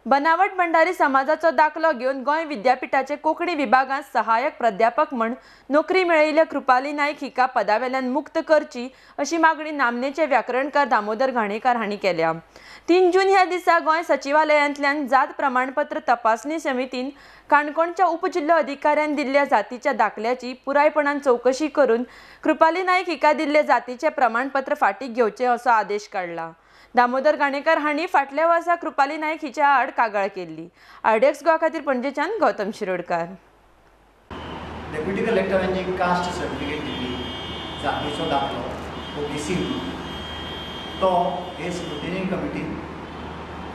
बनावट भंडारी समाजाचो दाखलो घेवन गोंय विद्यापीठाचे कोंकणी विभागांत सहाय्यक प्राध्यापक म्हूण नोकरी मेळयिल्ल्या कृपाली नायक हिका पदावेल्यान मुक्त करची अशी मागणी नामनेचे व्याकरणकार दामोदर घाणेकार हांणी केल्या. 3 जून ह्या दिसा गोंय सचिवालयांतल्यान जात प्रमाणपत्र तपासणी समितीन काणकोणच्या उपजिल्हो अधिकाऱ्यान दिल्ल्या जातीच्या दाखल्याची पुरायपणान चवकशी करून कृपाली नायक हिका दिल्ले जातीचे प्रमाणपत्र फाटीं घेवचें असो आदेश काडला. दामोदर घाणेकार हांणी फाटल्या वर्सा कृपाली नायक हिच्या आड कागाळ केल्ली. आरडीएक्स गोवा खातीर पणजेच्यान गौतम शिरोडकार. डेप्युटी कलेक्टरान जी कास्ट सर्टिफिकेट दिली, जातीचो दाखलो ओबीसी, तो हे स्क्रुटिनी कमिटीन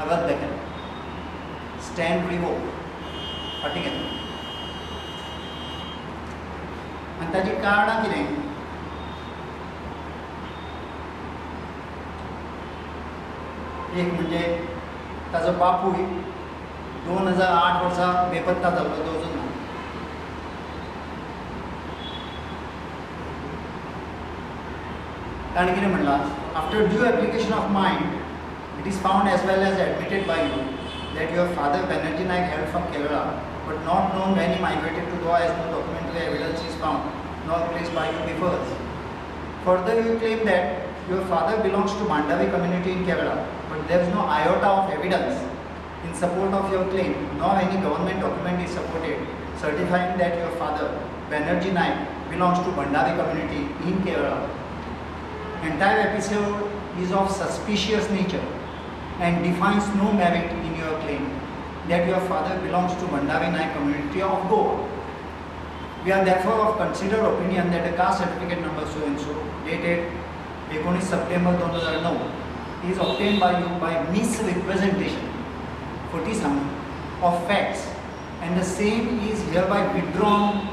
रद्द केलो, स्टँड रिवोक फाटीं घेतलो. आनी ताची कारणां कितें? एक म्हणजे ताजो बापूय 2008 वर्सा बेपत्ता जाल्लो, तो अजून ना. ताणें कितें म्हणलां, after due application of mind it is found as well as admitted by you that your father Banerjee Naik hailed from Kerala but not known when he migrated to Goa as no documentary evidence is found nor place by you before us. Further you claim that your father belongs to Mandavi community in Kerala, but there is no iota of evidence in support of your claim, nor any government document is supported certifying that your father, Banerjee Naik, belongs to Mandavi community in Kerala. Entire episode is of suspicious nature and defines no merit in your claim that your father belongs to Mandavi Naik community of Goa. We are therefore of considered opinion that the caste certificate number so and so dated 19 September 2009 is obtained by you by misrepresentation 47 of facts and the same is hereby withdrawn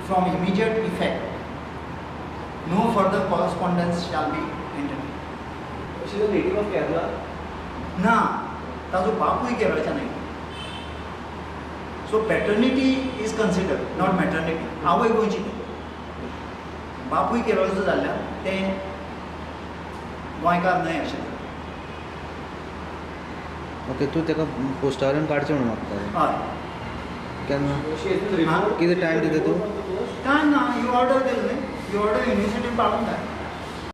from immediate effect. No further correspondence shall be entered. She is a native of Kerala? ना, ताजो बापूय केरळचा नाही. So paternity is considered, not maternity. आवय गोंयची, बापूय केरळचो जाल्ल्यान तें गोंयकार न्हय अशें. ओके, तूं ताका पोस्टावयल्यान काडचें म्हणून मागता? हय. केन्ना कितें टायम दिता तूं? काय ना, you order दिलें न्हय, you order युनिवर्सिटीन पाळूंक जाय.